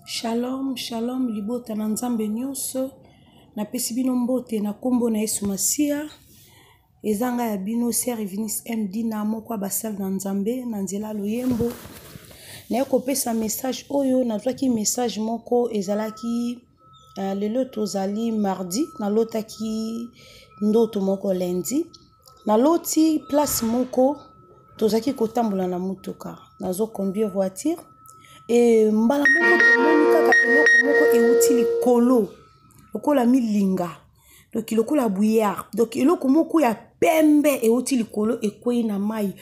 Shalom, shalom libota na Nzambe nyonso. Napesi bino mbote na kombo na Yesu Masiya. Eza ngai ya bino Sœur Eunice MD na moko ya basali na Nzambe na nzela loyembo. Naye kopesa message oyo nazwaki message moko ezalaki uh, lelo tozali mardi nalotaki ndoto moko lundi naloti place moko tozalaki kotambola na motuka nazo conduire voiture e mbala moko tomoni kaka eloko moko euti likolo lokola milinga donc lokola bouillard donc eloko moko ya pembe euti likolo ekwei na mai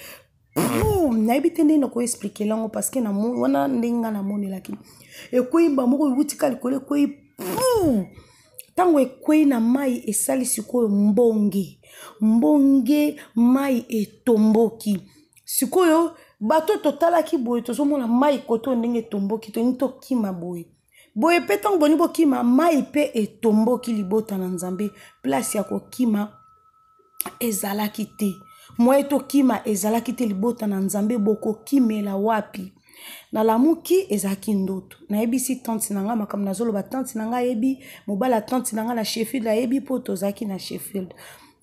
nayebi te ndenge nakoexplike yango parce que wana ndenge ngai namonelaki ekwei mba moko euti ka likolo ekwei ntango ekwei na mai esali sikoyo mbonge mbonge mai etomboki sikoyo bato totalaki boye tozomona mai koto ndenge etomboki tolingi tokima boye boye mpe ntango boni bokima mai mpe etomboki libota na nzambe place ya kokima ezalaki te moye tokima ezalaki te libota na nzambe bokokimela wapi nalamuki ezalaki ndoto nayebisi tante na ngai makambo nazoloba tante na ngai ayebi mobali ya tante na ngai na sheffield ayebi mpo tozalaki na sheffield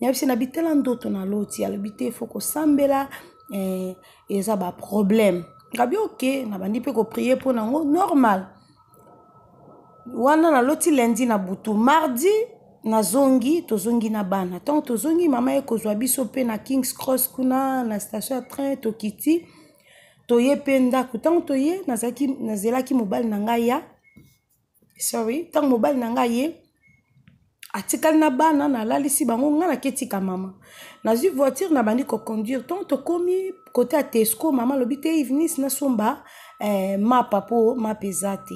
nayebisi na bitela ndoto naloti alobi te fo kosambela eh, eza baproblème ngabi oke nabandi mpe koprie mpo na yango normal wana naloti lundi na butu mardi nazongi tozongi na bana ntango tozongi mama ye kozwa biso mpe na kings cross kuna na station ya train tokiti toye mpe ndako ntango toye nazalaki nazelaki mobali na ngai ya sorry ntango mobali na ngai ye atikali na bana nalalisi bango ngai naketika mama nazwi voiture nabandi koconduire ntango tokomi kote ya tesco mama alobi te evenis nasomba eh, mapa mpo mapa eza te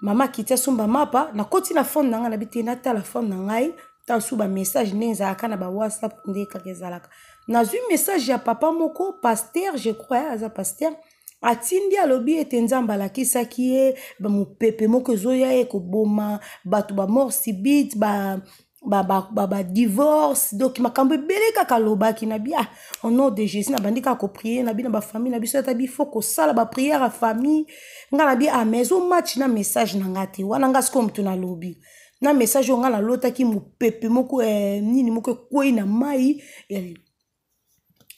mama akiti asomba mapa nakoti na fone na ngai nabi te natala fone na ngai ntango su bamessage ndenge ezalaka na bawhatsapp nde kaka ezalaka nazwi message ya papa moko paster je crois aza paster atindi alobi ete nzambe alakisaki ye mopepe moko ezoya ye koboma bato ba mort subite ba ba, ba, ba, divorce donc makambo ebele kaka alobaki na bi ah au nom de jésus nabandi kaka koprie na bi na bafamille na biso ata bi faut kosala baprière ya famille nga na bi ah mais ezo match na message na nga te wana nga sikoyo moto nalobi na message oyo nga nalotaki mopepe moko eh, nini moko ekwei na mai eh,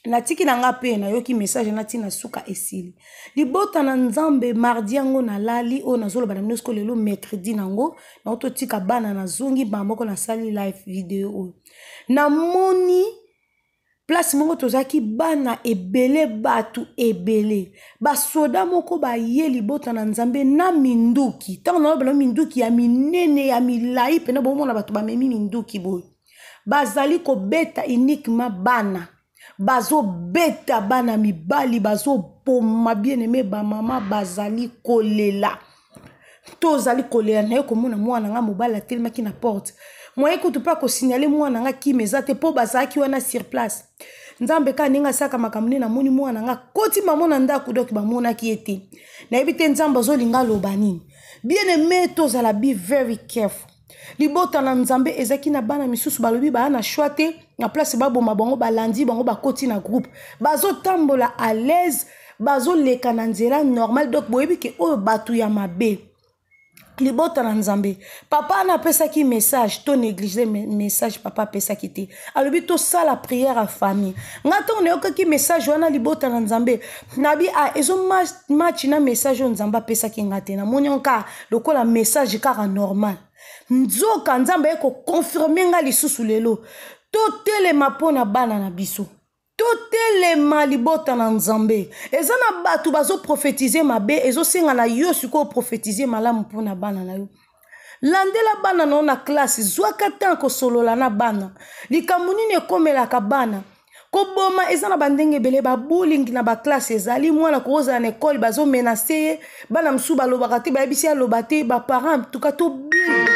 natiki na nga mpe nayoki message nati na suka esili libota na nzambe mardi yango nalali oyo nazoloba na bino siko lelo mercredi nango nango totika bana nazongi mbala moko nasali live video oyo namoni place moko tozalaki bana ebele bato ebele basoda moko baye libota na nzambe na minduki ntango naloba na minduki ya minene ya milai mpena bomona bato bamemi minduki boye bazali kobeta uniquement bana bazobeta bana mibali bazoboma bien aime bamama bazali kolela tozali kolela naye komona mwana nga mobali atelemaki na porte moye kutu mpe akosignale mwana nga kima eza te mpo bazalaki wana sur place nzambe kaka ndenge asalaka makambo nde namoni mwana nga koti mamo na ndako doki bamonaki ye te nayebi te nzambe azolinga aloba nini bien aime tozala be very careful libota na nzambe ezalaki na bana misusu balobi baya na choix te na place baboma bango balandi bango bakoti na groupe bazotambola à l'aise bazoleka na nzela normal donc boyebi ke oyo bato ya mabe libota na nzambe papa wana apesaki message to néglige message papa apesaki te alobi tosala prière ya famille ngai ntango nayokaki message wana libota na nzambe nabi a ah, ezo match na message oyo nzambe apesaki ngai te namoni yango kaka lokola message kaka normal nzoka nzambe aye koconfirme ngai lisusu lelo totelema mpo na bana na biso totelema libota na nzambe eza na bato bazoprofetize mabe ezosenga na yo sikoyo oprofetize malamu mpo na bana na yo landela bana na yo na klase zwaka ntango kosolola na bana likambo nini ekomelaka bana koboma eza na bandenge ebele babulling na baklasse ezali mwana kozala na ekole bazomenase ye bana mosusu balobaka te bayebisi aloba te baparent tuka to build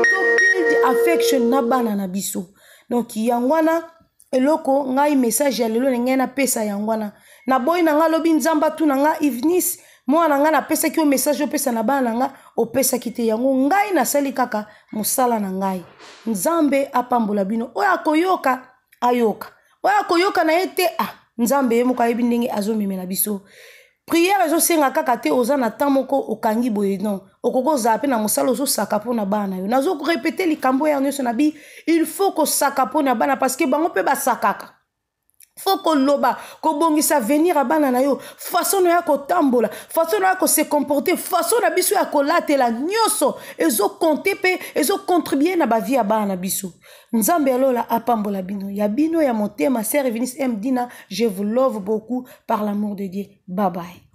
to build affection na bana na biso donc yango wana eloko ngai message ya lelo na ngai napesa yango wana naboyi na ngai alobi nzambe atuna ngai ivnis mwana na ngai napesaki yo message opesa na bana na ngai opesaki te yango ngai nasali kaka mosala na ngai nzambe apambola bino oyo akoyoka ayoka oyo akoyoka na ye te ah nzambe ye moko ayebi ndenge azomemela biso. Prière ezosenga kaka te oza na temps moko okangi boye, non. Okoki ozala mpe na mosala, ozosaka mpo na bana na yo. Nazorépéter likambo ya nyonso na bi, il faut kosaka mpo na bana, parce que bango mpe basakaka. Faut koloba, kobongisa avenir ya bana na yo, façon na ya kotambola, façon na ya kose comporter, façon na biso ya kolatela, nyonso ezocompter mpe ezocontribuer na bavie ya bana na biso. Nzambe ya lola apambola bino, ya bino ya motema, sœur Eunice M Dina. Je vous love beaucoup par l'amour de Dieu. Bye bye.